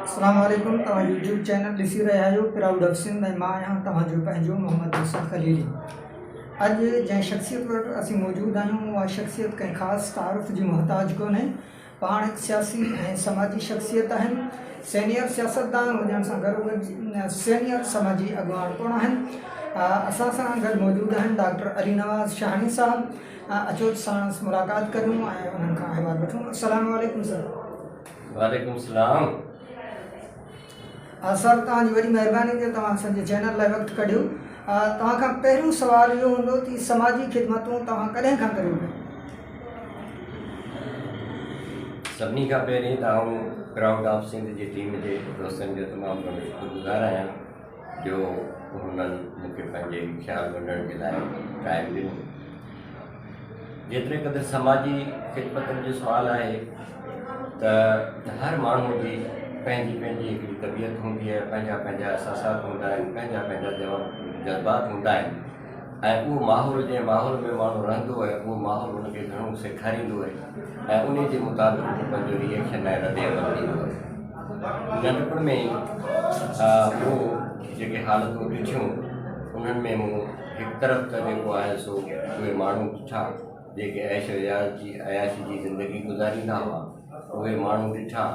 اسلام عليڪم توهان يوٽيوب چينل ڏسي رهيا آهيو پرائوڊ آف سنڌ ۽ مان آهيان توهان جو پنهنجو محمد يوسف خليلي اڄ جنهن شخصيت وٽ اسين موجود آهيون اها شخصيت ڪنهن خاص تعارف جي محتاج ڪونهي پاڻ هڪ سياسي ۽ سماجي شخصيت آهن سينيئر سياستدان هجڻ سان گڏوگڏ سينيئر سماجي اڳواڻ پڻ آهن اسان سان گڏ موجود آهن ڊاڪٽر علي نواز شاهاڻي صاحب اچو ته ساڻس ملاقات ڪريون ۽ انهن کان احوال وٺون السلام عليڪم سر. وعليڪم السلام. سر توهان جي وڏي مهرباني جو توهان اسان جي چينل لاء وقت ڪڍيو. توهان کان پهريون سوال اهو هوندو ته سماجي خدمتون توهان ڪڏهن کان ڪريو پيا؟ سڀني کان پهرين ته آئون پرائوڊ آف سنڌ جي ٽيم جي دوستن جو تمام گهڻو شڪر گذار آهيان جو هنن مون کي پنهنجي خيال ونڊڻ جي لاء ٽائيم ڏنو. جيتري قدر سماجي خدمتن جو سوال آهي ته هر ماڻهوء جي پنهنجي پنهنجي هڪڙي طبيعت هوندي آهي، پنهنجا پنهنجا احساسات هوندا آهن، پنهنجا پنهنجا جذبات هوندا آهن ۽ اهو ماحول جنهن ماحول ۾ ماڻهو رهندو آهي اهو ماحول ان کي گهڻو سيکاريندو آهي ۽ ان جي مطابق هو پنهنجو ري ايڪشن ۽ رد عمل ڏيندو آهي. ننڍپڻ ۾ ئي مون جيڪي حالتون ڏٺيون انهن ۾ مون هڪ طرف ته جيڪو آهي سو اهي ماڻهو ڏٺا جيڪي عيش جي عياشي جي زندگي گذاريندا هئا، اهي ماڻهو ڏٺا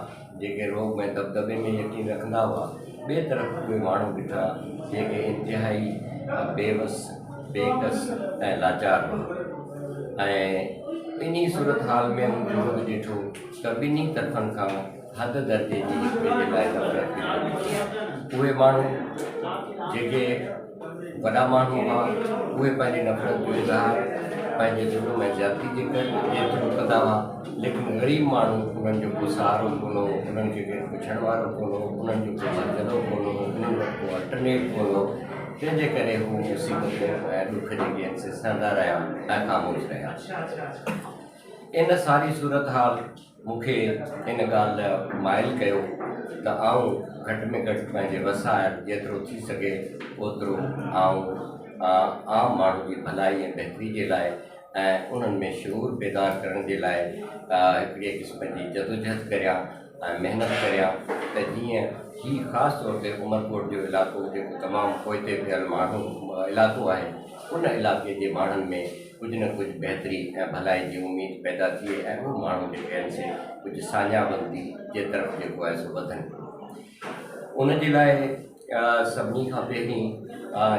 جيڪي رعب ۽ دٻدٻي ۾ يقين رکندا هئا، ٻئي طرف اهي ماڻهو ڏٺا جيڪي انتهائي بي وس، بي ڪس ۽ لاچار هئا ۽ انهي صورتحال ۾ مون اهو به ڏٺو ته ٻنهي طرفن کان حد درجي جي هڪ ٻئي جي لاء نفرت به پئي ٿئي. اهي ماڻهو جيڪي وڏا ماڻهو هئا، اهي پنهنجي نفرت جو اظهار پنهنجي ظلم ۽ زيادتي جي ٿرو ڪندا هئا، ليڪن غريب ماڻهو انهن جو ڪو سهارو ڪونه هو، انهن کي ڪير پڇڻ وارو ڪونه هو، انهن جو ڪو سمجهندو ڪونه هو، انهن وٽ ڪو الٽرنيٽ ڪونه هو، تنهن جي ڪري هو مصيبتون ۽ ڏک جيڪي آهن سي سهندا رهيا ۽ خاموش رهيا. ان ساري صورتحال مون کي ان ڳالهه ڏانهن مائل ڪيو ته آئون گهٽ ۾ گهٽ پنهنجي وس آهر جيترو ٿي سگهي اوترو آئون عام ماڻهو جي ڀلائي ۽ بهتري جي لاء ۽ انهن ۾ شعور بيدار ڪرڻ جي لاء هڪڙي قسم جي جدوجهد ڪريان ۽ محنت ڪريان ته جيئن هي خاص طور تي عمرڪوٽ جو علائقو جيڪو تمام پوئتي پيل ماڻهو علائقو آهي ان علائقي جي ماڻهن ۾ ڪجهه نه ڪجهه بهتري ۽ ڀلائي جي اميد پيدا ٿئي ۽ اهي ماڻهو جيڪي آهن سي ڪجهه ساڃاهه وندي جي طرف جيڪو آهي سو وڌن. ان جي لاء سڀني کان پهرين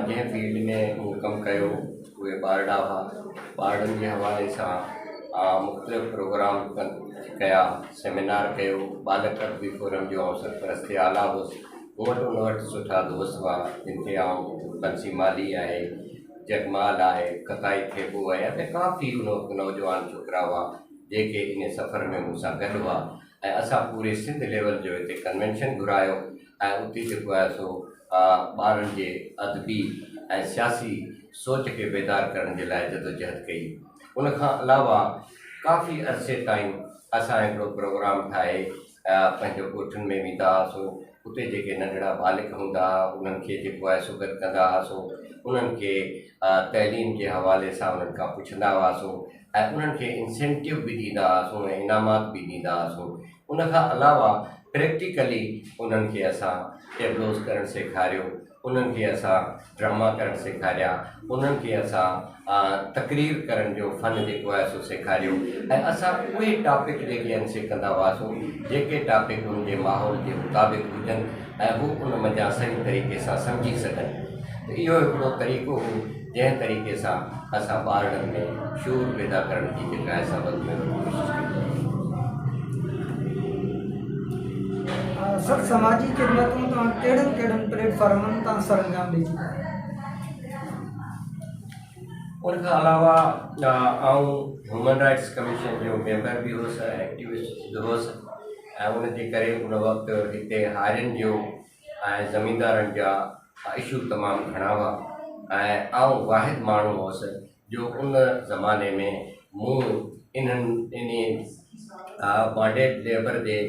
جنهن فيلڊ ۾ مون ڪم ڪيو اهي ٻارڙا هئا. ٻارڙن جي حوالي سان مختلف پروگرام ڪيا، سيمينار ڪيو، ٻالڪ ادبي فورم جو آئون سرپرست اعليٰ هوس. مون وٽ ان وقت سٺا دوست هئا جن کي آئون بنسي مالهي آهي، جڳمال آهي، خطائي ٿيٻو آهي ۽ ٻيا ڪافي ان وقت نوجوان ڇوڪرا هئا جيڪي انهي سفر ۾ مون سان گڏ هئا ۽ اسان پوري سنڌ ليول جو هتي ڪنوينشن گهرايو ۽ اتي جيڪو آهي سو ٻارن جي ادبي ۽ سياسي سوچ کي بيدار ڪرڻ جي لاء جدوجهد ڪئي. ان کان علاوه ڪافي عرصي تائين اسان هڪڙو پروگرام ٺاهي پنهنجو ڳوٺن ۾ ويندا هئاسون اتي جيڪي ننڍڙا ٻالڪ هوندا هئا انهن کي جيڪو آهي سو گڏ ڪندا هئاسون انهن کي تعليم جي حوالي سان انهن کان پڇندا هئاسون ۽ انهن کي انسينٽو به ڏيندا هئاسون ۽ انعامات به ڏيندا هئاسون ان کان علاوه پريڪٽيڪلي انهن کي اسان ٽيبلوز ڪرڻ سيکاريو انهن کي اسان ڊراما ڪرڻ سيکاريا، انهن کي اسان تقرير ڪرڻ جو فن جيڪو آهي سو سيکاريو ۽ اسان اهي ٽاپڪ جيڪي آهن سي ڪندا هئاسون جيڪي ٽاپڪ انهن جي ماحول جي مطابق هجن ۽ هو ان منجهان صحيح طريقي سان سمجهي سگهن ته اهو هڪڙو طريقو هو جنهن طريقي سان اسان ٻارڙن ۾ شعور پيدا ڪرڻ جي جيڪا آهي سا وڌ ۾ وڌ ڪوشش ڪئي. سر سماجي خدمتون توهان ڪهڙن ڪهڙن پليٽ فارمن تان سرانجام ڏئي چڪا آهيو؟ ان کان علاوه آئون هيومن رائٽس ڪميشن جو ميمبر به هوس ۽ ايڪٽيوسٽ به هوس ۽ ان جي ڪري ان وقت هتي هارين جو ۽ زميندارن جا اشو تمام گهڻا هئا ۽ آئون واحد ماڻهو هوس جو ان زماني ۾ مون انهن انهي بانڊيڊ ليبر جي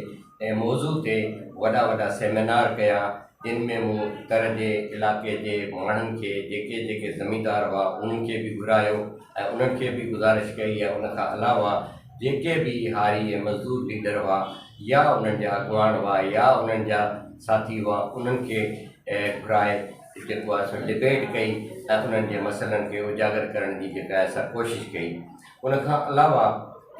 موضوع تي وڏا وڏا سيمينار ڪيا جن ۾ مون تر جي علائقي جي ماڻهن کي جيڪي جيڪي زميندار هئا انهن کي به گهرايو ۽ انهن کي به گذارش ڪئي ۽ ان کان علاوه جيڪي به هاري ۽ مزدور ليڊر هئا يا انهن جا اڳواڻ هئا يا انهن جا ساٿي هئا انهن کي گهرائي جيڪو آهي سو ڊبيٽ ڪئي ۽ انهن جي مسئلن کي اجاگر ڪرڻ جي جيڪا آهي سا ڪوشش ڪئي. ان کان علاوه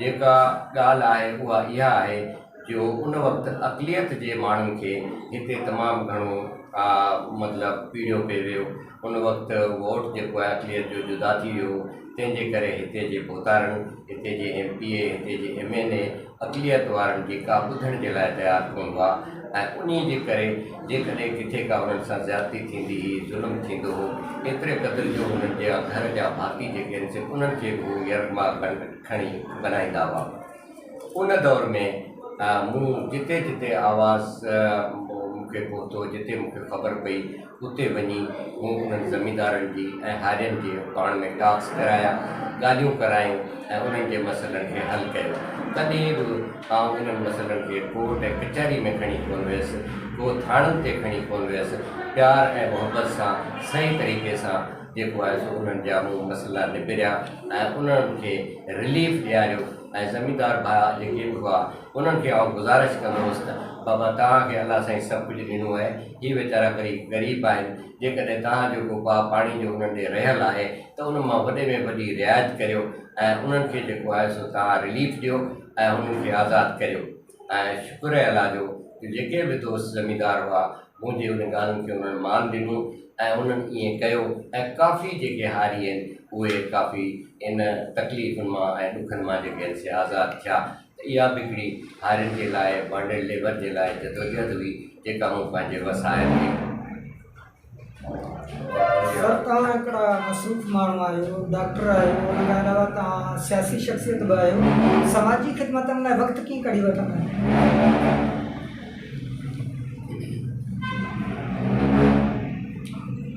جيڪا ڳالهه آهي اها اها آهي جو ان وقت اقليت جي ماڻهن کي هتي تمام گهڻو مطلب پيڙهيو پئي ويو. ان وقت ووٽ جيڪو آهي اقليت جو جدا ٿي ويو هو تنهن جي ڪري هتي جي ڀوتارن، هتي جي ايم پي اي، هتي جي ايم اين اي اقليت وارن جي ڪا ٻڌڻ جي لاء تيار ڪونه هئا ۽ انهي جي ڪري جيڪڏهن ڪٿي ڪا انهن سان زيادتي ٿيندي هئي، ظلم ٿيندو هو، ايتري قدر جو انهن جا گهر جا ڀاتي جيڪي آهن سي انهن کي به هو يرغمال کڻي بنائيندا هئا. ان دور ۾ مون جتي جتي آواز مون کي پهتو، جتي مون کي خبر پئي، اتي وڃي مون انهن زميندارن جي ۽ هارين جي پاڻ ۾ ٽاڪس ڪرايا، ڳالهيون ڪرايون ۽ انهن جي مسئلن کي حل ڪيو. ڪڏهن به آئون انهن مسئلن کي ڪورٽ ۽ ڪچهري ۾ کڻي ڪونه ويس، ڪو ٿاڻن تي کڻي ڪونه ويس، پيار ۽ محبت سان صحيح طريقي سان جيڪو آهي سو انهن جا مون مسئلا نبيريا ۽ انهن کي رليف ڏياريو ۽ زميندار ڀاء جيڪي به هئا انهن کي آئون گذارش ڪندو هوس ته بابا توهان کي الله سائين سڀ ڪجهه ڏنو آهي، هي ويچارا غريب آهن، جيڪڏهن توهان جو ڪو پاء پاڻي جو انهن ڏي رهيل آهي ته ان مان وڏي ۾ وڏي رعايت ڪريو ۽ انهن کي جيڪو آهي سو توهان رليف ڏيو ۽ انهن کي آزاد ڪريو ۽ شڪر آهي الله جو جو جيڪي به دوست زميندار هئا منهنجي ان ڳالهين کي انهن مان ڏنو ۽ انهن ائين ڪيو ۽ ڪافي جيڪي هاري آهن اهي ڪافي ان تڪليفن مان ۽ ڏکن مان جيڪي آهن سي آزاد ٿيا ته اها به هڪڙي هارين جي لاء بانڊيڊ ليبر جي لاء جدوجهد هئي جيڪا مون پنهنجي وس آهر ڪئي. سر توهان هڪڙا مصروف ماڻهو آهيو، ڊاڪٽر آهيو ان کان علاوه توهان سياسي شخصيت به آهيو، سماجي خدمتن لاء وقت ڪيئن ڪڍي وٺندا آهيو؟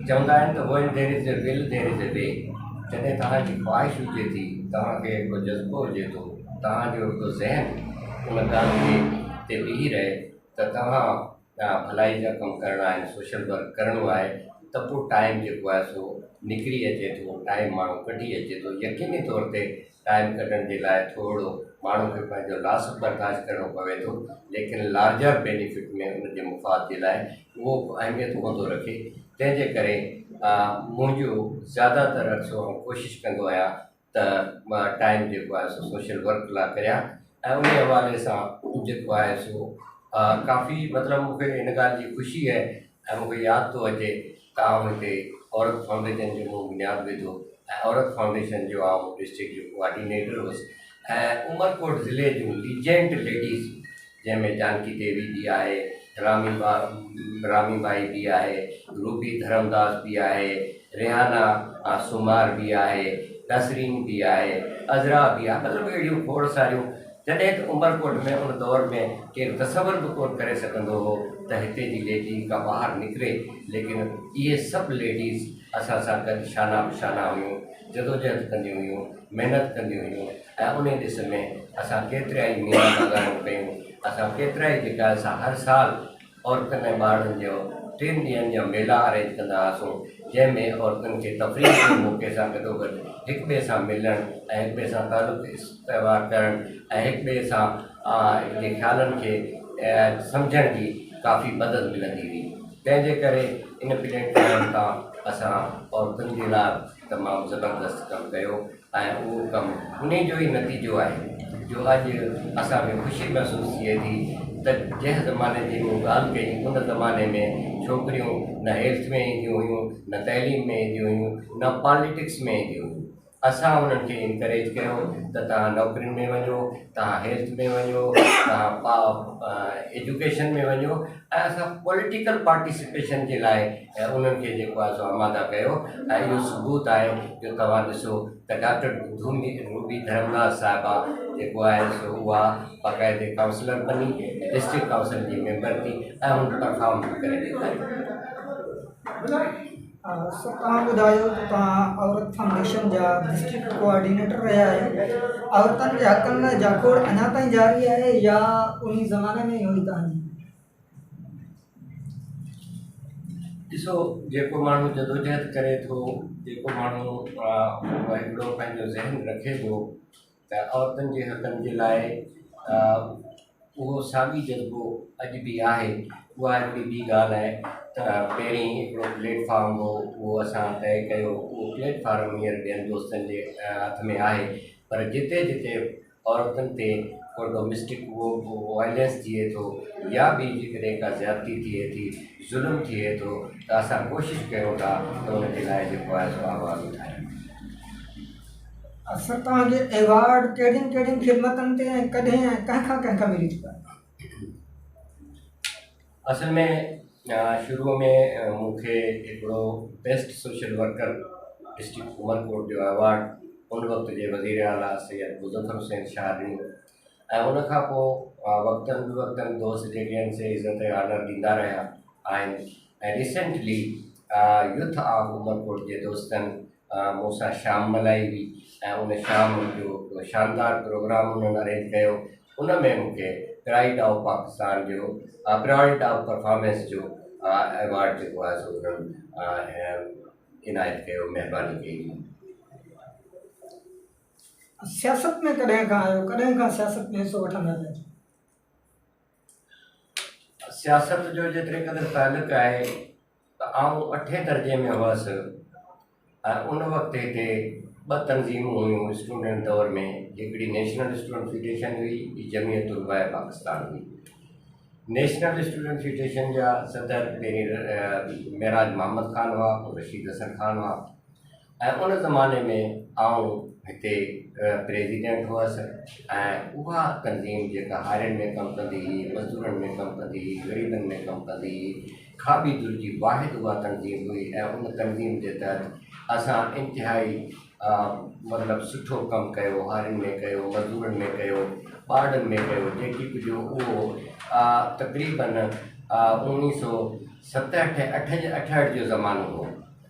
چوندا آهن ته when there is a will there is a way جڏهن توهان جي خواهش هجي ٿي، توهان کي هڪڙو جذبو هجي ٿو، توهان جو هڪڙو ذهن ان ڳالهه کي تي بيهي رهي ته توهان ڀلائي جا ڪم ڪرڻا آهن، سوشل ورڪ ڪرڻو آهي ته پوء ٽائيم جيڪو آهي سو نڪري اچي ٿو، ٽائيم ماڻهو ڪڍي اچي ٿو، يقيني طور تي ٽائيم ڪڍڻ جي لاء ٿورڙو ماڻهو کي پنهنجو لاس به برداشت ڪرڻو پوي ٿو ليڪن لارجر بينيفٽ ۾ ان جي مفاد جي لاء اهو ڪو اهميت ڪونه ٿو رکي تنهن جي ڪري منهنجو زياده تر عرصو آئون ڪوشش ڪندو آهيان ته مان ٽائيم جيڪو آهي سو سوشل ورڪ لاء ڪريان ۽ انهي حوالي سان جيڪو آهي سو ڪافي مطلب مون کي ان ڳالهه جي خوشي آهي ۽ مون کي ياد ٿو اچي ته آئون هتي عورت فائونڊيشن جو مون بنياد وڌو ۽ عورت فائونڊيشن جو آئون ڊسٽرڪٽ جو ڪوآرڊينيٽر هوس ۽ عمرڪوٽ ضلعي جون ليجنڊ ليڊيز جنهن ۾ جانڪي ديوي به آهي، رامي با رامي ٻائي به آهي، روبي ڌرمداس به آهي، ريحانه سومار به آهي، نسرين به آهي، عذرا به آهي مطلب اهڙيون کوڙ ساريون جڏهن ته عمرڪوٽ ۾ ان دور ۾ ڪير تصور به ڪونه ڪري سگهندو هو ته هتي جي ليڊي ڪا ٻاهر نڪري ليڪن اهي سڀ ليڊيز اسان سان گڏ شانه به شانه هيون، جدوجهد ڪنديون هيون، محنت ڪنديون هيون. ۽ انهي ڏس ۾ اسان ڪيتريائي ميلا مزاحمون ڪيون، اسان ڪيترائي جيڪا اسان هر سال عورتن ۽ ٻارڙن جو ٽن ڏينهن جا ميلا ارينج ڪندا هئاسون، جنهن ۾ عورتن کي تفريح جي موقعي سان گڏوگڏ هڪ ٻئي سان ملڻ ۽ هڪ ٻئي سان تعلق استوار ڪرڻ ۽ هڪ ٻئي سان جي خيالن کي سمجهڻ جي ڪافي مدد ملندي هئي. تنهن جي ڪري ان پليٽ فارم تان اسان عورتن جي لاء تمام زبردست ڪم ڪيو. ۽ اهو ڪم انهي جو ئي نتيجو آهي جو اڄ اسان کي خوشي محسوس ٿئي ٿي ته جنهن زماني جي مون ڳالهه ڪئي ان زماني ۾ ڇوڪريون نه هيلٿ ۾ اينديون هيون نه تعليم ۾ اينديون هيون نه پاليٽڪس ۾ اينديون هيون اسان انهن کي انڪريج ڪيو ته توهان نوڪرين ۾ وڃو توهان هيلٿ ۾ وڃو توهان ايجوڪيشن ۾ وڃو ۽ اسان پوليٽيڪل پارٽيسپيشن جي لاء انهن کي جيڪو آهي سو آماده ڪيو ۽ اهو ثبوت آهي جو توهان ڏسو ته ڊاڪٽر ڌومي روبي ڌرمداس صاحبه جيڪو آهي سو اها باقاعدي ڪائونسلر بني ڊسٽرڪٽ ڪائونسل جي ميمبر ٿي ۽ هن پرفارم به ڪري ڏيکاريو. سر توهان ٻڌايو ته توهان عورت فائونڊيشن جا ڊسٽرڪٽ ڪوآرڊينيٽر رهيا آهيو عورتن جي حقن لاء جاکوڙ اڃا تائين جاري آهي يا انهي زماني ۾ ئي هئي توهان جي؟ ڏسو جيڪو ماڻهو جدوجهد ڪري ٿو جيڪو ماڻهو هڪڙو پنهنجو ذهن رکي ٿو ته عورتن جي حقن جي لاء اهو ساڳي جذبو اڄ به آهي. اها هڪڙي ٻي ڳالهه آهي ته پهرين هڪڙو پليٽ فارم هو اهو اسان طئي ڪيو اهو پليٽ فارم هينئر ٻين دوستن جي هٿ ۾ آهي پر جتي جتي عورتن تي ڪو ڊوميسٽڪ وائلنس ٿئي ٿو يا ٻي جيڪڏهن ڪا زيادتي ٿئي ٿي ظلم ٿئي ٿو ته اسان ڪوشش ڪيون ٿا ته ان جي لاء جيڪو آهي سو آواز اٿاريون. سر توهان کي ايوارڊ ڪهڙين ڪهڙين خدمتن تي ۽ ڪڏهن ۽ ڪنهن کان ڪنهن کان ملي چڪا آهن؟ اصل ۾ شروع ۾ مون کي هڪڙو best social worker district Umerkot جو ايوارڊ ان وقت جي وزير اعليٰ سيد مظفر حسين شاهه ڏنو ۽ ان کان پوء وقتن به وقتن دوست جيڪي آهن سي عزت ۽ آنر ڏيندا رهيا آهن ۽ ريسينٽلي يوٿ آف عمرڪوٽ جي دوستن مون سان شام ملهائي هئي ۽ ان شام جو هڪڙو شاندار پروگرام انهن ارينج ڪيو ان ۾ مون کي پرائيڊ آف پاڪستان جو پرائيڊ آف پرفارمنس جو ايوارڊ جيڪو آهي سو انهن عنايت ڪيو مهرباني ڪئي. سياست ۾ ڪڏهن کان آيو ڪڏهن کان سياست ۾ حصو وٺندا پيا اچو؟ سياست جو جيتري قدر تعلق آهي ته آئون اٺين درجي ۾ هئس ۽ ان وقت هتي ٻه تنظيمون هيون اسٽوڊنٽ دور ۾ هڪڙي نيشنل اسٽوڊنٽ فيڊريشن هئي ٻي جمعيت طلباء پاڪستان هئي. نيشنل اسٽوڊنٽ فيڊريشن جا صدر پهرين معراج محمد خان هئا پوء رشيد حسن خان هئا ۽ ان زماني ۾ آئون هتي پريزيڊنٽ هئس ۽ اها تنظيم جيڪا هارين ۾ ڪم ڪندي هئي مزدورن ۾ ڪم ڪندي هئي غريبن ۾ ڪم ڪندي هئي کاٻي ڌر جي واحد اها تنظيم هئي ۽ ان تنظيم جي تحت اسان انتهائي مطلب سٺو ڪم ڪيو هارين ۾ ڪيو مزدورن ۾ ڪيو ٻارڙن ۾ ڪيو جيڪي ڪجهه اهو تقريبن اوڻيهه سو ستهٺ اٺهٺ جو زمانو هو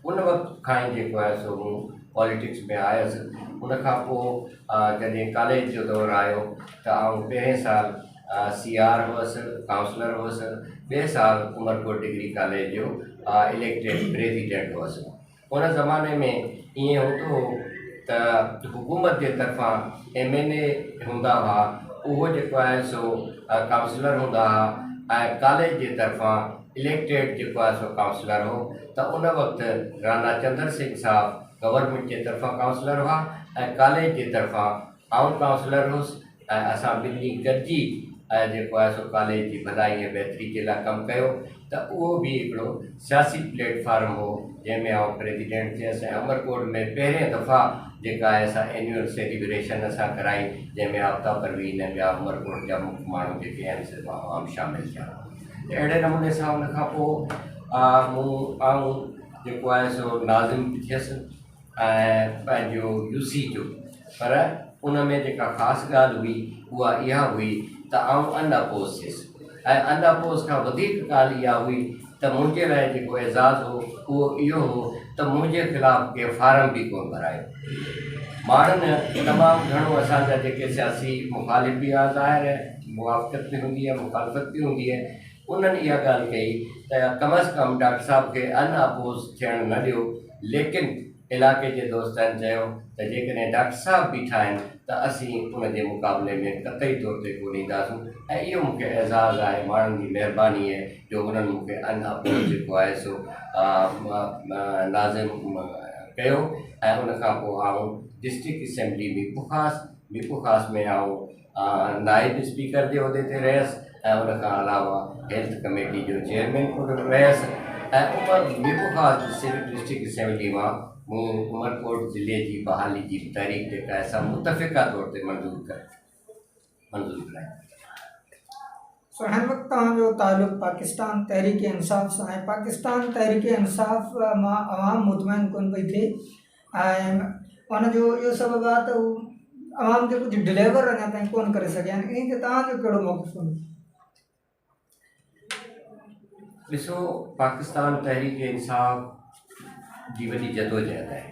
ان وقت کان ئي جيڪو آهي سو مون پاليٽڪس ۾ آيس. ان کان پوء جڏهن ڪاليج جو دور آيو ته آئون پهرين سال سي آر هئس، ڪائونسلر هئس، ٻئي سال عمرڪوٽ ڊگري ڪاليج جو اليڪٽيڊ پريزيڊنٽ هئس. ان زماني ۾ ائين هوندو هو ته حڪومت جي طرفان ايم اين اي هوندا هئا، اهو جيڪو آهي سو ڪائونسلر هوندا هئا ۽ ڪاليج جي طرفان اليڪٽيڊ جيڪو آهي سو ڪائونسلر هو ته ان وقت رانا چندر سنگهه صاحب گورنمينٽ جي طرفان ڪائونسلر هئا ۽ ڪاليج جي طرفان آئون ڪائونسلر هوس ۽ اسان ٻنهي گڏجي ۽ جيڪو آهي سو ڪاليج جي ڀلائي ۽ بهتري جي لاء ڪم ڪيو ته اهو به هڪڙو سياسي پليٽ فارم هو جنهن ۾ آئون پريزيڊنٽ ٿيس ۽ عمرڪوٽ ۾ پهرين دفعا جيڪا آهي سا اينيول سيليبريشن اسان ڪرائي جنهن ۾ آفتاب پروين ۽ ٻيا عمرڪوٽ جا مک ماڻهو جيڪي آهن سي عوام شامل ٿيا. اهڙي نموني سان ان کان پوء مون آئون جيڪو آهي سو ناظم به ٿيس ۽ پنهنجو يو سي جو پر ان ۾ جيڪا خاص ڳالهه هئي اها اها هئي ته آئون ان اپوز ٿيس ۽ ان اپوز کان وڌيڪ ڳالهه اها هئي ته منهنجي لاء جيڪو اعزاز هو اهو اهو هو ته منهنجي خلاف ڪنهن فارم به ڪونه ڀرايو. ماڻهن تمام گهڻو اسان جا جيڪي سياسي مخالف به هئا ظاهر آهي موافقت به هوندي آهي مخالفت به هوندي آهي انهن اها ڳالهه ڪئي ته ڪم از ڪم ڊاڪٽر صاحب کي ان اپوز ٿيڻ نه ڏيو ليڪن علائقي جي دوستن چيو ته جيڪڏهن ڊاڪٽر صاحب بيٺا آهن ته اسين ان جي مقابلي ۾ قطعي طور تي ڪونه اينداسون ۽ اهو مون کي اعزاز آهي ماڻهن جي مهرباني آهي جو انهن مون کي ان اپوز جيڪو آهي سو ناظم ڪيو ۽ ان کان پوء آئون ڊسٽرڪٽ اسيمبلي ميرپورخاص ميرپورخاص ۾ آئون نائب اسپيڪر جي عهدي تي رهيس ۽ ان کان علاوه هيلٿ ڪميٽي جو چيئرمين پڻ رهيس ۽ عمر ميرپورخاص ڊسٽرڪٽ اسيمبلي مان مون عمرڪوٽ ضلعي جي بحالي جي تحريڪ جيڪا آهي سا متفقه طور تي منظور ڪرائي منظور ڪرائي. سو هن وقت توهان جو تعلق پاڪستان تحريڪ انصاف سان آهي پاڪستان تحريڪ انصاف مان عوام مطمئن ڪونه پئي ٿئي ۽ ان جو اهو سبب آهي ته هو عوام کي ڪجهه ڊليور اڃا تائين ڪونه ڪري سگهيا آهن ان تي توهان جو ڪهڙو موقف هوندو؟ ڏسو پاڪستان تحريڪ انصاف جي وڏي جدوجهد آهي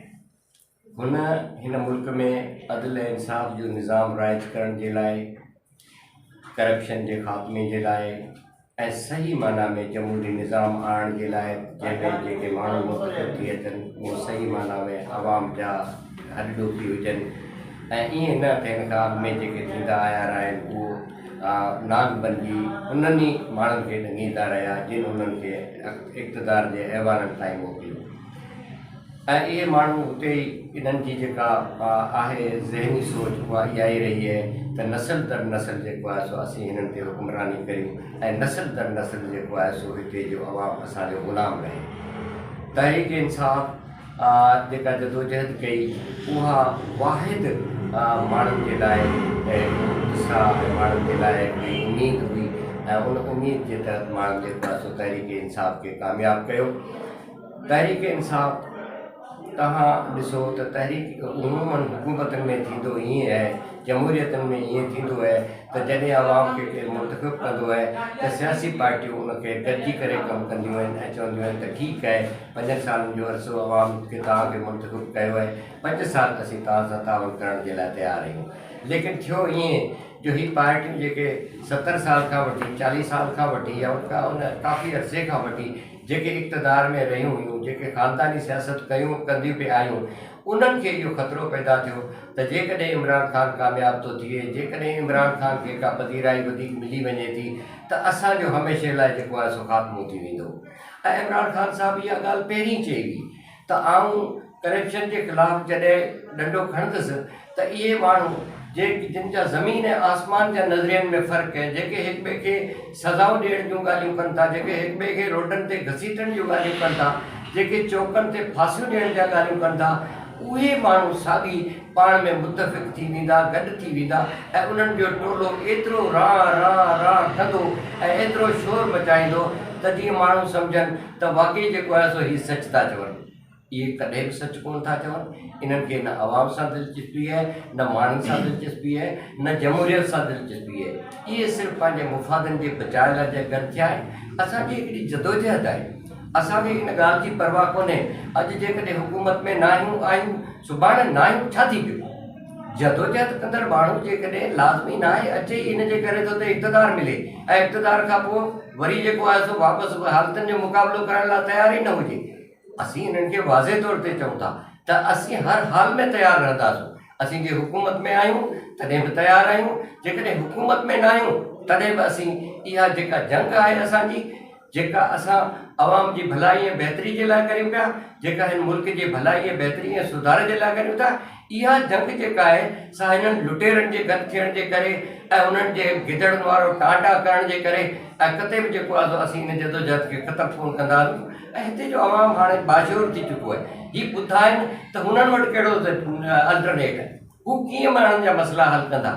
هن هن ملڪ ۾ عدل ۽ انصاف جو نظام رائج ڪرڻ جي لاء ڪرپشن جي خاتمي جي لاء ۽ صحيح معنيٰ ۾ جمهوري نظام آڻڻ جي لاء جنهن ۾ جيڪي ماڻهو منتخب ٿي اچن اهو صحيح معنيٰ ۾ عوام جا هڏ ڏوکي هجن ۽ ائين نه ته هن کان اڳ ۾ جيڪي ٿيندا آيا رهيا آهن اهو نانگ بنجي انهن ئي ماڻهن کي ڏنگيندا رهيا جن انهن کي اقتدار جي ايوانن تائين موڪليو ۽ اهي ماڻهو اتي ئي انهن جي جيڪا آهي ذهني سوچ اها اها ئي رهي آهي ته نسل در نسل جيڪو آهي سو اسين هنن تي حڪمراني ڪريون ۽ نسل در نسل جيڪو آهي سو هتي جو عوام اسان جو غلام رهي. تحريڪ انصاف جيڪا جدوجهد ڪئي اها واحد ماڻهن جي لاء هڪ اتساهه ۽ ماڻهن جي لاء هڪڙي اميد هئي ۽ ان اميد جي تحت ماڻهن جيڪو آهي سو تحريڪ انصاف کي ڪامياب ڪيو. تحريڪ انصاف توهان ڏسو ته تحريڪ عموماً حڪومتن ۾ ٿيندو ائين آهي جمهوريتن ۾ ائين ٿيندو آهي ته جڏهن عوام کي ڪير منتخب ڪندو آهي ته سياسي پارٽيون ان کي گڏجي ڪري ڪم ڪنديون آهن ۽ چونديون آهن ته ٺيڪ آهي پنجن سالن جو عرصو عوام کي توهان کي منتخب ڪيو آهي پنج سال اسين توهان سان تعاون ڪرڻ جي لاء تيار آهيون ليڪن ٿيو ائين جو هي پارٽيون جيڪي ستر سال کان وٺي چاليهه سال کان وٺي يا ان کان ان ڪافي عرصي کان وٺي جيڪي اقتدار ۾ رهيون هيون، جيڪي خانداني سياست ڪيون ڪنديون پئي آيون، انهن کي اهو خطرو پيدا ٿيو ته جيڪڏهن عمران خان ڪامياب ٿو ٿئي، جيڪڏهن عمران خان کي ڪا پذيرائي وڌيڪ ملي وڃي ٿي ته اسان جو هميشه لاء جيڪو آهي سو خاتمو ٿي ويندو ۽ عمران خان صاحب اها ڳالهه پهرين چئي هئي ته آئون ڪرپشن جي خلاف جڏهن ڏنڊو کڻندس ته اهي ماڻهو جيڪي جن جا زمين ۽ آسمان جا نظرين ۾ فرق ۽ جيڪي هڪ ٻئي کي سزائون ڏيڻ جون ڳالهيون ڪن ٿا، جيڪي هڪ ٻئي کي روڊن تي گهسيٽڻ جون ڳالهيون ڪن ٿا، جيڪي چوڪن تي ڦاسيون ڏيڻ جا ڳالهيون ڪن ٿا، اهي ماڻهو ساڳي پاڻ ۾ متفق ٿي ويندا، گڏ ٿي ويندا ۽ انهن جو ٽولو ايترو ران ران ران ڪندو ۽ ايترو شور مچائيندو ته جيئن ماڻهو سمجهن ته واقعي جيڪو آهي سو هي سچ ٿا چون. اهي ڪڏهن به سچ ڪونه ٿا چون. انهن کي نه عوام سان دلچسپي آهي، نه ماڻهن سان دلچسپي آهي، نه جمهوريت سان دلچسپي آهي. اهي صرف پنهنجي مفادن جي بچاء لاء گڏ ٿيا آهن. اسان جي هڪڙي جدوجهد آهي. اسان کي ان ڳالهه جي پرواهه ڪونهي. اڄ جيڪڏهن حڪومت ۾ ناهيون آهيون، سڀاڻي ناهيون ڇا ٿي پيو؟ جدوجهد ڪندڙ ماڻهو جيڪڏهن لازمي ناهي اچي ئي ان جي ڪري ٿو ته اقتدار ملي ۽ اقتدار کان پوء وري جيڪو آهي سو واپس حالتن جو مقابلو ڪرڻ لاء تيار ئي نه هجي. اسين انهن کي واضح طور تي چئون ٿا ته اسين هر حال ۾ تيار رهنداسون. اسين جي حڪومت ۾ آهيون تڏهن به تيار آهيون، جيڪڏهن حڪومت ۾ ناهيون تڏهن به اسين اها جيڪا جنگ آهي اسان جي، جيڪا اسان عوام جي ڀلائي ۽ بهتري جي لاء ڪريون پيا، جيڪا هن ملڪ جي ڀلائي ۽ بهتري ۽ سڌاري جي لاء ڪريون ٿا، اها جنگ جيڪا آهي سا هنن لٽيرن جي گڏ ٿيڻ جي ڪري ۽ انهن جي گدڙن وارو ٽان ٽان ڪرڻ جي ڪري ۽ قطعي به جيڪو آهي سو اسين ان جدوجهد کي ختم ڪونه ڪنداسون ۽ هتي جو عوام هاڻي باشعور ٿي چڪو آهي هي ٻڌائن ته هنن وٽ ڪهڙو الٽرنيٽ آهي هو ڪيئن ماڻهن جا مسئلا حل ڪندا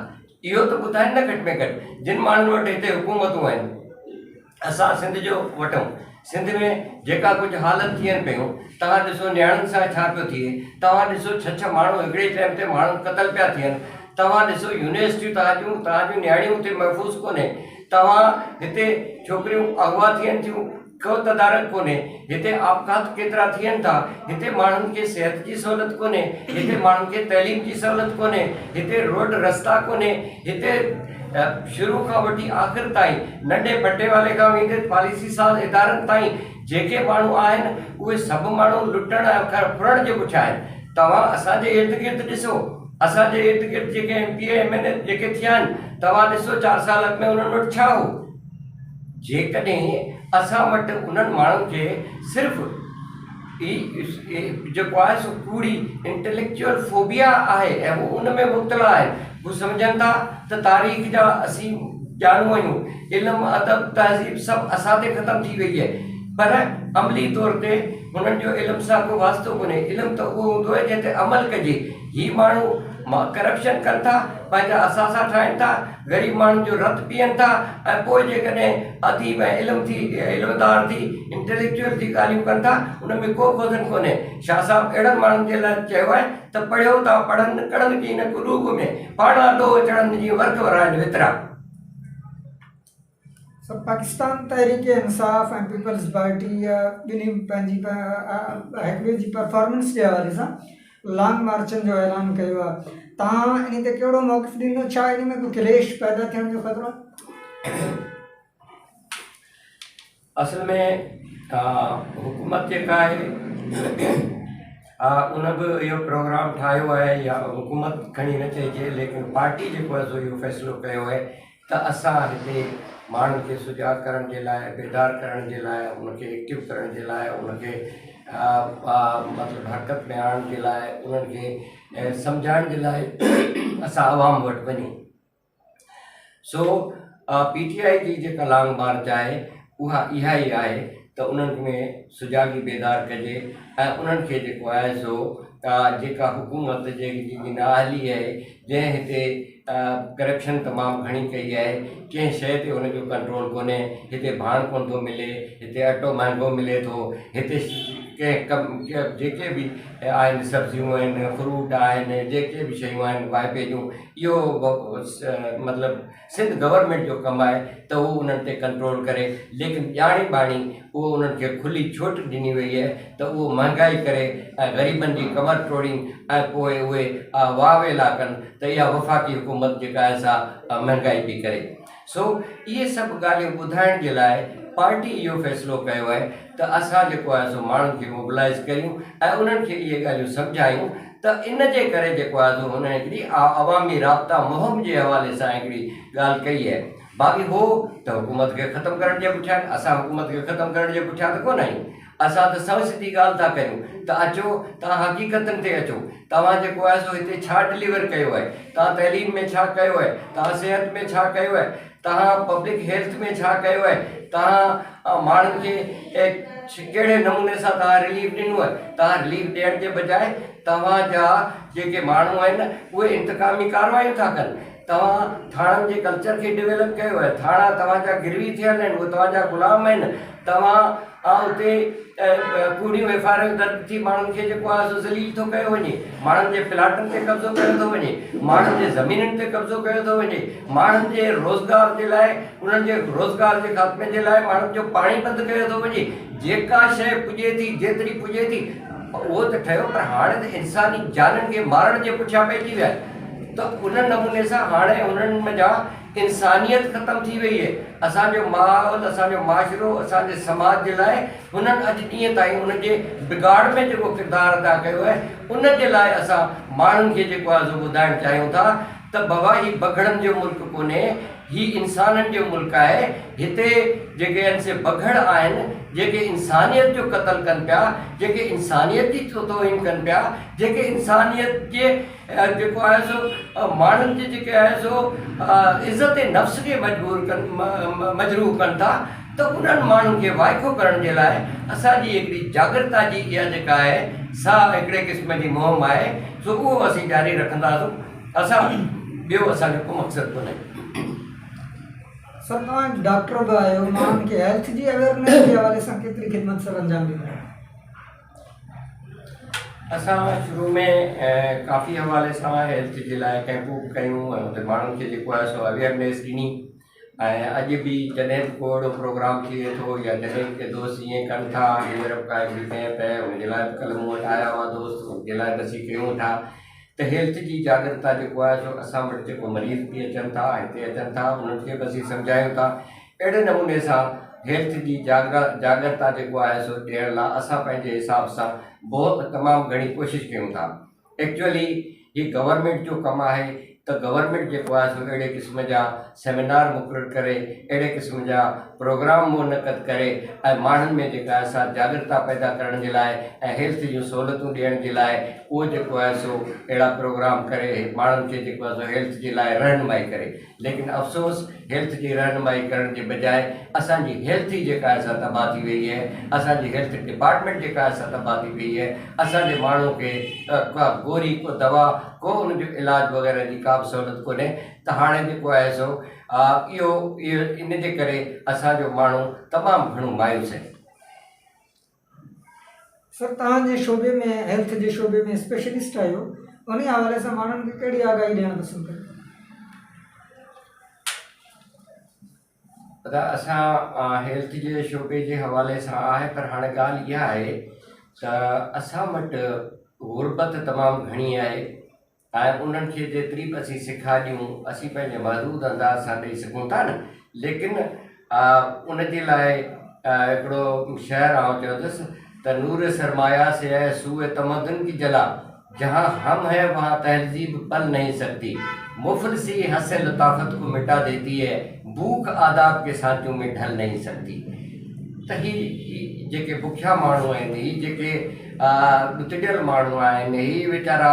اهو ته ٻڌائن نه گهٽ ۾ گهٽ جن ماڻهن وٽ هتي حڪومتون آهن. اسان سنڌ جو وٺون، سنڌ ۾ جيڪا ڪجهه حالت ٿين پيون، توهان ڏسو نياڻين سان ڇا پيو ٿئي، توهان ڏسو ڇهه ڇهه ماڻهو هڪڙي ٽائيم تي ماڻهو قتل پيا ٿين، توهان ڏسو يونيورسٽيون توهان جون توهان جون نياڻيون اتي محفوظ ڪونهي، توهان هتي ڇوڪريون اغوا ٿين ٿيون، ڪو تدارڪ ڪونهي، هتي آپگهات ڪيترا ٿين ٿا، هتي ماڻهن کي صحت جي سهولت ڪونهي، هتي ماڻهن کي تعليم جي سهولت ڪونهي، هتي روڊ رستا ڪونهي، هتي شروع کان وٺي آخر تائين ننڍي پٽيوالي کان ويندي پاليسي ساز ادارن تائين جيڪي ماڻهو آهن اهي سڀ ماڻهو لٽڻ ۽ ڦرڻ جي پٺيان آهن. توهان اسان جي ارد گرد ڏسو، اسان جي ارد گرد جيڪي M P A M N A جيڪي ٿيا آهن توهان ڏسو چار سال اڳ ۾ انهن وٽ ڇا هو؟ جيڪڏهن اسان وٽ انهن ماڻهن کي صرف جيڪو آهي سو ڪوڙي انٽليڪچوئل فوبيا آهي ۽ هو ان ۾ مبتلا آهن هو سمجهن ٿا ته تاريخ جا اسين ڄاڻو آهيون علم ادب تهذيب سڀ اسان تي ختم ٿي وئي آهي پر عملي طور تي هنن جو علم سان ڪو واسطو ڪونهي علم ته اهو هوندو آهي جنهن تي عمل ڪجي هي ماڻهو ڪرپشن ڪن ٿا، پنهنجا اثاثا ٺاهين ٿا، غريب ماڻهن جو رت پيئن ٿا ۽ پوء جيڪڏهن اديب ۽ علم ٿي علمدار ٿي انٽليڪچوئل ٿي ڳالهيون ڪن ٿا ان ۾ ڪو به وزن ڪونهي. شاهه صاحب اهڙن ماڻهن جي لاء چيو آهي ته پڙهيو ٿا پڙهن ڪڙن ڪين قلوب ۾، پاڻا ڏوهه چڙهن جيئن ورق ورائن وترا. سر پاڪستان تحريڪ انصاف ۽ پيپلز پارٽي ٻنهي پنهنجي هڪ ٻئي جي پرفارمنس جي حوالي سان لانگ مارچن جو اعلان ڪيو آهي توهان ان تي ڪهڙو موقف ڏيندو ڇا ان ۾ ڪو ڪليش پيدا ٿيڻ جو خطرو آهي؟ اصل ۾ حڪومت جيڪا آهي ان به اهو پروگرام ٺاهيو آهي يا حڪومت کڻي نه چئجي ليڪن پارٽي جيڪو آهي سو اهو فيصلو ڪيو آهي ته ته اسان هتي ماڻهن کي سجاڳ ڪرڻ جي لاء، بيدار ڪرڻ جي لاء، ان کي ايڪٽو ڪرڻ جي لاء، ان کي مطلب حرڪت ۾ آڻڻ جي لاء، انهن کي سمجهائڻ جي لاء اسان عوام وٽ وڃون. سو پي ٽي آء جي جيڪا لانگ مارچ آهي اها اها ئي آهي ته انهن ۾ سجاڳي بيدار ڪجي ۽ انهن کي جيڪو آهي سو جيڪا حڪومت جي جي نااهلي آهي جنهن هتي ڪرپشن تمام گهڻي ڪئي آهي ڪنهن شيء تي هن جو ڪنٽرول ڪونهي هتي ڀاڻ ڪونه ٿو ملي هتي اٽو مهانگو ملي ٿو هتي ڪنهن ڪم جيڪي به آهن سبزيون آهن فروٽ آهن جيڪي به شيون آهن واهپي جون اهو مطلب سنڌ گورنمينٽ جو ڪم آهي ته هو انهن تي ڪنٽرول ڪري ليڪن ڄاڻي ٻاڻي اهو انهن کي کلي ڇوٽ ڏني وئي آهي ته اهو مهنگائي ڪري ۽ غريبن جي ڪمر ٽوڙين ۽ پوء اهي واويلا ڪن ته اها وفاقي حڪومت جيڪا آهي سا مهنگائي پئي ڪري. سو اهي سڀ ڳالهيون ٻڌائڻ جي لاء پارٽي اهو فيصلو ڪيو آهي ته اسان جيڪو آهي سو ماڻهن کي موبلائيز ڪريون ۽ انهن کي اهي ڳالهيون سمجهايون ته ان جي ڪري جيڪو آهي سو هن هڪڙي عوامي رابطا مهم جي حوالي سان هڪڙي ڳالهه ڪئي آهي. باقي هو ته حڪومت کي ختم ڪرڻ جي پٺيان آهن، اسان حڪومت کي ختم ڪرڻ جي پٺيان ته ڪونه آهيون. اسان ته سنئون سڌي ڳالهه ٿا ڪريون ته اچو توهان حقيقتن تي اچو، توهان جيڪو آهي سو هتي ڇا ڊليور ڪيو آهي، توهان تعليم ۾ ڇا ڪيو آهي، توهان صحت ۾ ڇا ڪيو آهي، توهان پبلڪ هيلٿ ۾ ڇا ڪيو آهي، توهان ماڻهن کي ڪهڙي نموني سان توهان رليف ڏنو آهي، توهان رليف ڏيڻ جي بجاء توهان جا جيڪي ماڻهو آهن اهي انتقامي ڪارروايون ٿا ڪن، توهان ٿاڻن جي ڪلچر کي ڊويلپ ڪيو آهي، ٿاڻا توهان جا گروي ٿيل آهن، اهي توهان جا غلام آهن، توهان اتي ڪوڙيون ايف I آرون درج ٿي ماڻهن کي جيڪو آهي سو ذليل ٿو ڪيو وڃي، ماڻهن جي پلاٽن تي قبضو ڪيو ٿو وڃي، ماڻهن جي زمينن تي قبضو ڪيو ٿو وڃي، ماڻهن جي روزگار جي لاء انهن جي روزگار جي خاتمي جي لاء ماڻهن جو پاڻي بند ڪيو ٿو وڃي، جيڪا شيء پڄي ٿي جيتري پڄي ٿي اهو ته ٺهيو پر هاڻي ته انساني جانين کي مارڻ جي پٺيان پئجي ويا آهن ته ان نموني سان هاڻي انهن منجهان انسانيت ختم ٿي وئي اهي اسان جو ماحول اسان جو معاشرو اسان جي سماج جي لاء هنن اڄ ڏينهن تائين ان جي بگاڙ ۾ جيڪو ڪردار ادا ڪيو آهي ان جي لاء اسان ماڻهن کي جيڪو آهي سو ٻڌائڻ چاهيون ٿا ته بابا هي بگهڙن جو ملڪ ڪونهي هي انسانن جو ملڪ آهي هتي جيڪي آهن سي بگهڙ آهن جيڪي انسانيت جو قتل ڪن پيا جيڪي انسانيت جي توهين ڪن پيا جيڪي انسانيت جي جيڪو آهي سو ماڻهن جي جيڪي آهي سو عزت نفس کي مجبور ڪن مجروح ڪن ٿا ته انهن ماڻهن کي وائکو ڪرڻ جي لاء اسان جي هڪڙي جاڳرتا جي اها جيڪا آهي سا هڪڙي قسم جي مهم آهي سو اهو اسين جاري رکنداسون اسان ٻيو اسان جو ڪو مقصد ڪونهي. سر توهان ڊاڪٽر به آهيو ماڻهن کي هيلٿ جي اويئرنيس جي حوالي سان ڪيتري خدمت سر انجام ڏيندا آهيو؟ اسان شروع ۾ ڪافي حوالي سان هيلٿ جي لاء ڪئمپون به ڪيون ۽ اتي ماڻهن کي جيڪو آهي سو اويئرنيس ڏني ۽ اڄ به جڏهن به ڪو اهڙو پروگرام ٿئي ٿو يا جڏهن ڪي دوست ائين ڪن ٿا هينئر به ڪا هڪڙي ڪئمپ آهي ان جي لاء به ڪلهه مون وٽ آيا هئا دوست ان جي لاء به اسين ڪيون ٿا ته هيلٿ جي جاڳرتا جيڪو آهي سو اسان وٽ جيڪو مريض به اچن ٿا هتي اچن ٿا انهن کي به اسين سمجهايون ٿا اهڙي نموني سان هيلٿ جي جاڳرتا جيڪو آهي سو ڏيڻ لاء اسان پنهنجي حساب سان بهت تمام گهڻي ڪوشش ڪيون ٿا ايڪچوئلي هي گورنمينٽ جو ڪم آهي ته گورنمينٽ جيڪو آهي سو اهڙي قسم جا سيمينار مقرر ڪري اهڙي قسم جا پروگرام منعقد ڪري ۽ ماڻهن ۾ جيڪا آهي سا جاڳرتا پيدا ڪرڻ جي لاء ۽ هيلٿ جون سهولتون ڏيڻ جي لاء اهو جيڪو آهي سو اهڙا پروگرام ڪري ماڻهن کي جيڪو آهي سو هيلٿ جي لاء رهنمائي ڪري ليڪن افسوس هيلٿ جي رهنمائي ڪرڻ جي بجاء اسان جي هيلٿ ئي جيڪا آهي سا تباهه ٿي وئي آهي، اسان جي هيلٿ ڊپارٽمينٽ جيڪا آهي سا تباهه ٿي پئي آهي، اسان جي ماڻهو کي ڪا گوري ڪو دوا ڪو ان جو علاج وغيره جي ڪا به سهولت ڪونهي ته هاڻي جيڪو آهي سو اهو ان جي ڪري اسان جو ماڻهو تمام گهڻو مايوس آهي. سر توهان جي شعبي ۾ هيلٿ جي شعبي ۾ اسپيشلسٽ آهيو انهي حوالي سان ماڻهن کي ڪهڙي آگاهي ڏيڻ پسند ڪريو ٿا؟ ادا اسان هيلٿ جي شعبي جي حوالي سان آهي پر هاڻي ڳالهه اها آهي ته اسان وٽ غربت تمام گهڻي آهي ۽ انهن کي جيتري به اسين سکيا ڏيون اسين پنهنجي محدود انداز سان ڏئي سگهون ٿا نه ليڪن ان جي لاء هڪڙو شعر آئون چوندس ته نور سرمايا سي اي سوء تمدن ڪي جلا جهان هم هي وهان تهذيب پل نهين سگتي، مفلسي حسن لطافت ڪو مٽا ديتي هي، بوک آداب ڪي سانچون ۾ ڍل نهين سگتي. ته هي جيڪي بکيا ماڻهو آهن، هي جيڪي ڏتڙيل ماڻهو آهن، هي ويچارا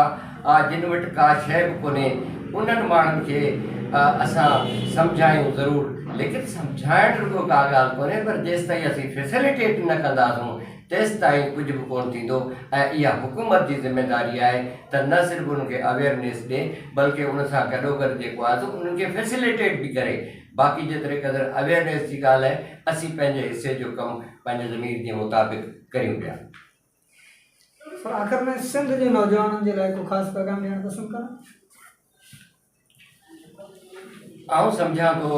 جن وٽ ڪا شيء به ڪونهي، انهن ماڻهن کي اسان سمجهايون ضرور، ليڪن سمجهائڻ رڳو ڪا ڳالهه ڪونهي پر جيستائين اسين فيسليٽيٽ نه ڪنداسون تيستائين ڪجهه به ڪونه ٿيندو ۽ اها حڪومت جي ذميداري آهي ته نه صرف انهن کي اويئرنيس ڏي بلڪه ان سان گڏوگڏ جيڪو آهي سو انهن کي فيسليٽيٽ به ڪري. باقي جيتري قدر اويئرنيس جي ڳالهه آهي اسين پنهنجي حصي جو ڪم پنهنجي ضمير جي مطابق ڪريون پيا. سر آخر ۾ سنڌ جي نوجوانن جي لاء ڪو خاص پيغام ڏيڻ پسند ڪندا؟ آئون سمجهان ٿو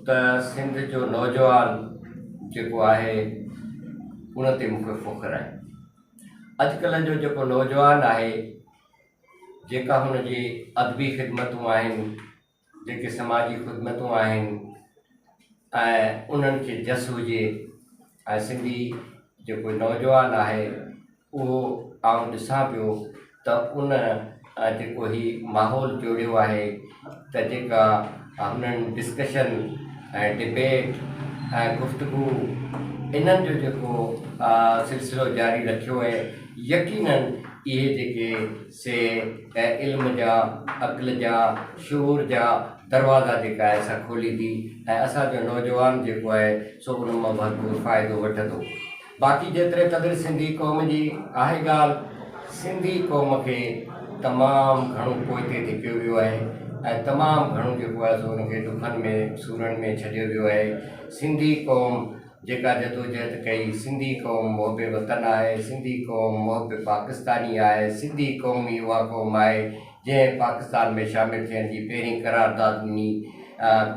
ته سنڌ جو نوجوان جيڪو آهي ان تي مون کي فخر آهي. اڄڪلهه جو جيڪو نوجوان آهي جيڪا هن جي ادبي خدمتون آهن، جيڪي سماجي خدمتون آهن ۽ انهن کي جس هجي ۽ سنڌي جيڪو نوجوان آهي اهو آئون ڏسان پيو ته ان جيڪو هي ماحول جوڙيو آهي ته جيڪا هنن ڊسڪشن ۽ ڊبيٽ ۽ گفتگو انهن جو جيڪو سلسلو جاري رکيو آهي يقينن اهي جيڪي سي علم جا، عقل جا، شعور جا دروازا جيڪا آهي سا کوليندي ۽ اسان جو نوجوان جيڪو آهي سو ان مان ڀرپور فائدو وٺندو. باقي جيتري قدر سنڌي قوم جي آهي ڳالهه، سنڌي قوم کي تمام گهڻو پوئتي ڌڪيو ويو آهي ۽ تمام گهڻو جيڪو آهي سو ان کي ڏکن ۾ سورن ۾ ڇڏيو ويو آهي. سنڌي قوم جيڪا جدوجهد ڪئي، سنڌي قوم محب وطن آهي، سنڌي قوم محب پاڪستاني آهي، سنڌي قوم ئي اها قوم آهي جنهن پاڪستان ۾ شامل ٿيڻ جي پهرين قرارداد ڏني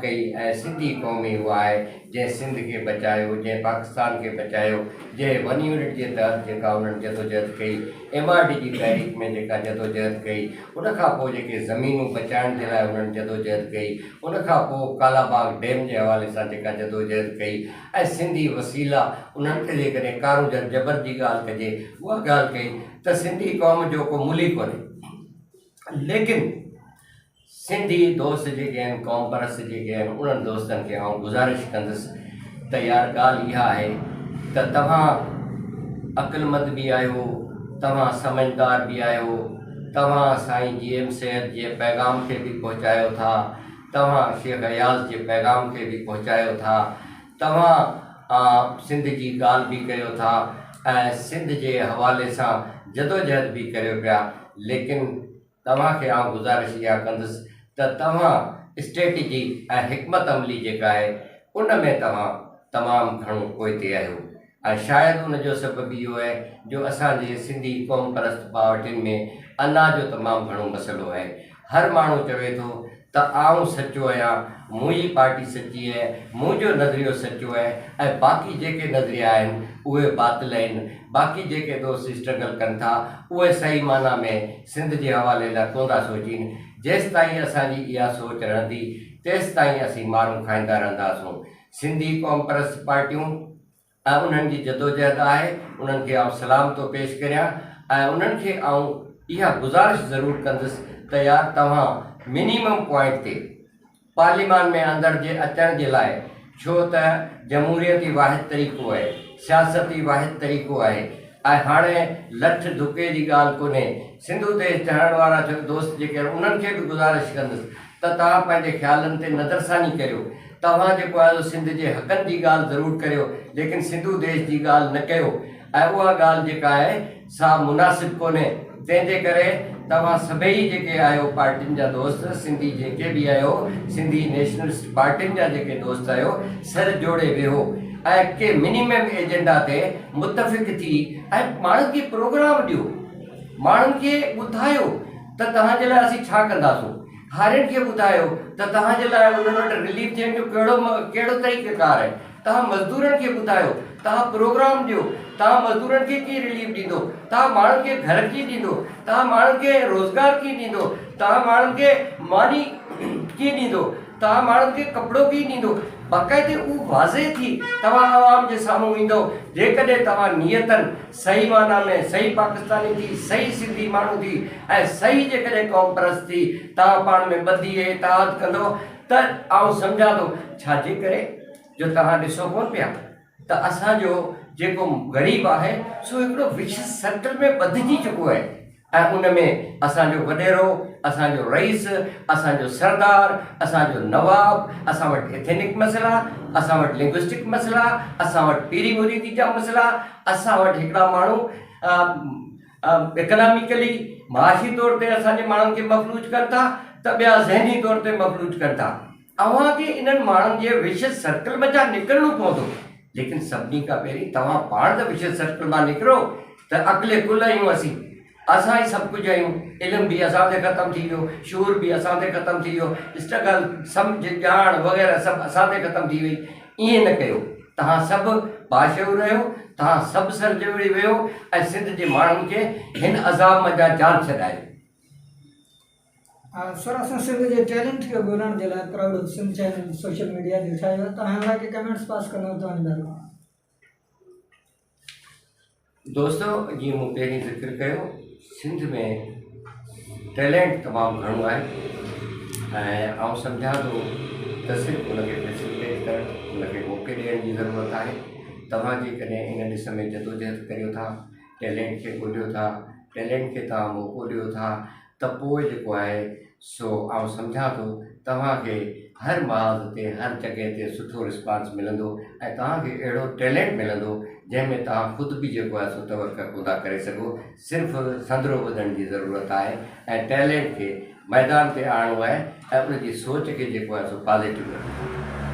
ڪئي ۽ سنڌي قوم ئي اها آهي جنهن سنڌ کي بچايو، جنهن پاڪستان کي بچايو، جنهن ون يونٽ جي تحت جيڪا انهن جدوجهد ڪئي، ايم آر ڊي جي تحريڪ ۾ جيڪا جدوجهد ڪئي، ان کان پوء جيڪي زمينون بچائڻ جي لاء انهن جدوجهد ڪئي، ان کان پوء ڪالا باغ ڊيم جي حوالي سان جيڪا جدوجهد ڪئي ۽ سنڌي وسيلا انهن تي جيڪڏهن ڪارونجهر جبر جي ڳالهه ڪجي اها ڳالهه ڪئي ته سنڌي قوم جو ڪو ملهه ئي ڪونهي ليڪن سنڌي دوست جيڪي آهن قوم پرست جيڪي آهن انهن دوستن کي آئون گذارش ڪندس ته يار ڳالهه اها آهي ته توهان عقلمند به آهيو توهان سمجهدار به آهيو توهان سائين جي ايم سيد جي پيغام کي به پهچايو ٿا، توهان شيخ اياز جي پيغام کي به پهچايو ٿا، توهان سنڌ جي ڳالهه به ڪريو ٿا ۽ سنڌ جي حوالي سان جدوجهد به ڪريو پيا، ليڪن توهان کي آئون گذارش اها ڪندس ته توهان اسٽريٽجي ۽ حڪمت عملي جيڪا آهي ان ۾ توهان تمام گهڻو پوئتي آهيو. ۽ شايد ان جو سبب اهو آهي جو اسان جي سنڌي قوم پرست پارٽين ۾ انا جو تمام گهڻو مسئلو آهي. هر ماڻهو چوي ٿو ته آئون سچو آهيان، منهنجي پارٽي سچي آهي، منهنجو نظريو سچو آهي ۽ باقي جيڪي نظريا آهن اهي باطل آهن، باقي جيڪي دوست اسٽرگل ڪن ٿا اهي صحيح معنيٰ ۾ سنڌ جي حوالي لاء ڪونه ٿا سوچين. جيستائين اسان جي اها سوچ رهندي تيستائين اسين مارون کائيندا رهنداسون. سنڌي قوم پرست پارٽيون ۽ انهن جي جدوجهد آهي، انهن کي آئون سلام ٿو پيش ڪريان ۽ انهن کي آئون اها گذارش ضرور ڪندس ته يار توهان منيمم پوائنٽ تي پارليمان ۾ اندر جي اچڻ جي لاء ڇو ته جمهوريت ئي واحد طريقو آهي، سياست ئي واحد طريقو آهي ۽ هاڻي لٺ ڌڪي جي ڳالهه ڪونهي، سنڌو ديش چاهڻ وارا دوست جيڪي آهن انهن کي به گذارش ڪندس ته توهان پنهنجي خيالن تي نظرثاني ڪريو. توهان جيڪو آهي سو سنڌ جي حقن جي ڳالهه ضرور ڪريو ليڪن سنڌو ديش جي ڳالهه نه ڪيو ۽ اها ڳالهه جيڪا آهي سا مناسب ڪونهي تنهن جي ڪري توهان سڀئي جيڪي آهيو پارٽين جا دوست سنڌي جيڪي به آهيو سنڌي نيشنلسٽ پارٽين جا جيڪي دوست آهيو سر جوڙي ويهو ۽ ڪي منيمم ايجنڊا تي متفق ٿي ۽ ماڻهن کي پروگرام ڏيو ماڻهن کي ٻڌايو ته توهان جي لاء اسين ڇا ڪنداسون؟ هارين کي ٻڌايو ته توهان جي لاء انهن وٽ رليف ٿيڻ جو ڪهڙو ڪهڙو طريقه ڪار آهي؟ توهان مزدورن کي ٻڌايو، توهان پروگرام ڏيو، توهان مزدورن کي ڪيئن رليف ڏيندو، توهان ماڻهن کي گهر ڪيئن ڏيندو، توهان ماڻهن کي روزگار ڪيئن ڏيندو، توهان ماڻهن کي ماني ڪيئن ڏيندو، توهان ماڻهن کي ڪپڙو ڪيئن ڏيندو، باقاعدي اهو واضح ٿي توهان عوام جي سامهون ايندو. جيڪڏهن توهان نيتن صحيح معنيٰ ۾ صحيح پاڪستاني ٿي، صحيح سنڌي ماڻهو ٿي ۽ صحيح جيڪڏهن قوم پرست ٿي توهان پاڻ ۾ ٻڌي ۽ اتحاد ڪندو ته آئون سمجهان ٿو ڇا جي ڪري جو توهان ڏسو ڪونه پيا ته اسان جو جيڪو غريب آهي سو هڪڙو وشس سرڪل ۾ ٻڌجي چڪو آهي ۽ ان ۾ اسان جو وڏيرو، اسان جو رئيس، اسان جو سردار، اسان جو نواب، اسان وٽ ايٿينڪ مسئلا، اسان وٽ لنگوسٽڪ مسئلا، اسان وٽ پيري مريدي جا مسئلا، اسان وٽ هڪڙا ماڻهو اڪناميڪلي معاشي طور تي اسان جي ماڻهن کي مفلوج ڪن ٿا ته ٻيا ذهني طور تي مفلوج ڪن ٿا. اوهان کي انهن ماڻهن جي وشس سرڪل منجهان نڪرڻو پوندو. ليڪن سڀني کان پهرين توهان پاڻ ته وشس سرڪل مان نڪرو ته عقل ڪل آهيون اسين. اسان ئي سڀ ڪجهه آهيون. علم به اسان تي ختم ٿي ويو، شعور به اسان تي ختم ٿي ويو، اسٽرگل، سمجهه، ڄاڻ وغيره سڀ اسان تي ختم ٿي وئي. ائين نه ڪيو. توهان سڀ باشعور آهيو، توهان سڀ سر جوڙي ويهو ۽ سنڌ جي ماڻهن کي هن عذاب منجهان جان ڇڏايو. سر اسان سنڌ جي ٽيلنٽ کي ڳولڻ جي لاء proud of Sindh channel social media تي ٺاهيو آهي توهان لاء ڪي ڪمينٽس پاس ڪندو توهان جي مهرباني. دوستو جيئن مون پهرين ذڪر ڪيو سنڌ ۾ ٽيلنٽ تمام گهڻو آهي ۽ آئون سمجهان ٿو ته صرف ان کي فيسلٽيٽ ڪرڻ ان کي موقعي ڏيڻ جي ضرورت آهي توهان جيڪڏهن ان ڏس ۾ جدوجهد ڪريو ٿا ٽيلنٽ کي ڳوليو ٿا ٽيلنٽ کي توهان موقعو ڏيو ٿا ته پوء جيڪو آهي سو آئون سمجهان ٿو توهان کي هر محاذ تي هر جڳهه تي سٺو رسپانس ملندو ۽ توهان کي اهڙو ٽيلنٽ ملندو جنهن ۾ توهان خود به جيڪو آهي سو توقع ڪونه ٿا ڪري سگهو صرف سندرو ٻڌڻ جي ضرورت آهي ۽ ٽيلنٽ کي ميدان تي آڻڻو آهي ۽ ان جي سوچ کي جيڪو آهي سو پازيٽو رکڻو آهي.